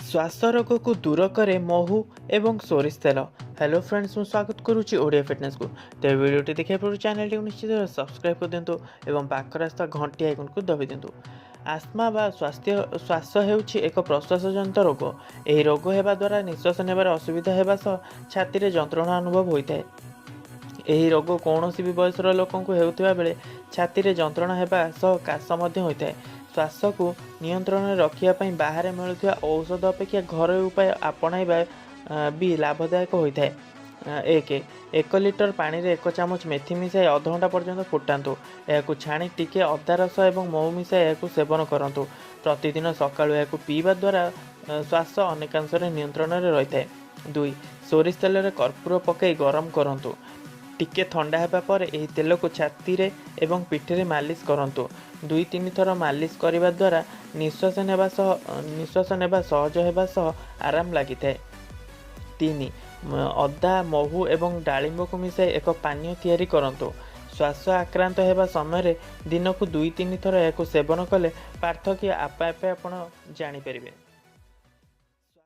ଶ୍ୱାସ ରୋଗକୁ ଦୂର କରେ ମହୁ ଏବଂ ସୋରିଷ ତେଲ। ହ୍ୟାଲୋ ଫ୍ରେଣ୍ଡସ୍, ମୁଁ ସ୍ୱାଗତ କରୁଛି ଓଡ଼ିଆ ଫିଟନେସ୍କୁ। ତେବେ ଭିଡ଼ିଓଟି ଦେଖିବା ପୂର୍ବରୁ ଚ୍ୟାନେଲଟିକୁ ନିଶ୍ଚିତ ଭାବେ ସବସ୍କ୍ରାଇବ୍ କରିଦିଅନ୍ତୁ ଏବଂ ପାଖରେ ଆସୁଥିବା ଘଣ୍ଟି ଆଇକନ୍କୁ ଦବାଇ ଦିଅନ୍ତୁ। ଆସ୍ମା ବା ସ୍ୱାସ୍ଥ୍ୟ ଶ୍ୱାସ ହେଉଛି ଏକ ପ୍ରଶ୍ୱାସଜନିତ ରୋଗ। ଏହି ରୋଗ ହେବା ଦ୍ୱାରା ନିଶ୍ୱାସ ନେବାରେ ଅସୁବିଧା ହେବା ସହ ଛାତିରେ ଯନ୍ତ୍ରଣା ଅନୁଭବ ହୋଇଥାଏ। ଏହି ରୋଗ କୌଣସି ବି ବୟସର ଲୋକଙ୍କୁ ହେଉଥିବା ବେଳେ ଛାତିରେ ଯନ୍ତ୍ରଣା ହେବା ସହ କାଶ ମଧ୍ୟ ହୋଇଥାଏ। ଶ୍ୱାସକୁ ନିୟନ୍ତ୍ରଣରେ ରଖିବା ପାଇଁ ବାହାରେ ମିଳୁଥିବା ଔଷଧ ଅପେକ୍ଷା ଘରୋଇ ଉପାୟ ଆପଣାଇବା ବି ଲାଭଦାୟକ ହୋଇଥାଏ। 1, 1 ଲିଟର ପାଣିରେ 1 ଚାମଚ ମେଥି ମିଶାଇ ଅଧଘଣ୍ଟା ପର୍ଯ୍ୟନ୍ତ ଫୁଟାନ୍ତୁ। ଏହାକୁ ଛାଣି ଟିକେ ଅଦା ରସ ଏବଂ ମହୁ ମିଶାଇ ଏହାକୁ ସେବନ କରନ୍ତୁ। ପ୍ରତିଦିନ ସକାଳୁ ଏହାକୁ ପିଇବା ଦ୍ୱାରା ଶ୍ୱାସ ଅନେକାଂଶରେ ନିୟନ୍ତ୍ରଣରେ ରହିଥାଏ। 2, ସୋରିଷ ତେଲରେ କର୍ପୂର ପକାଇ ଗରମ କରନ୍ତୁ। ଟିକେ ଥଣ୍ଡା ହେବା ପରେ ଏହି ତେଲକୁ ଛାତିରେ ଏବଂ ପିଠିରେ ମାଲିସ କରନ୍ତୁ। 2-3 ଥର ମାଲିସ କରିବା ଦ୍ୱାରା ନିଶ୍ୱାସ ନେବା ସହଜ ହେବା ସହ ଆରାମ ଲାଗିଥାଏ। 3, ଅଦା, ମହୁ ଏବଂ ଡାଳିମ୍ବକୁ ମିଶାଇ ଏକ ପାନୀୟ ତିଆରି କରନ୍ତୁ। ଶ୍ୱାସ ଆକ୍ରାନ୍ତ ହେବା ସମୟରେ ଦିନକୁ 2-3 ଥର ଏହାକୁ ସେବନ କଲେ ପାର୍ଥକ୍ୟ ଆପେ ଆପେ ଆପଣ ଜାଣିପାରିବେ।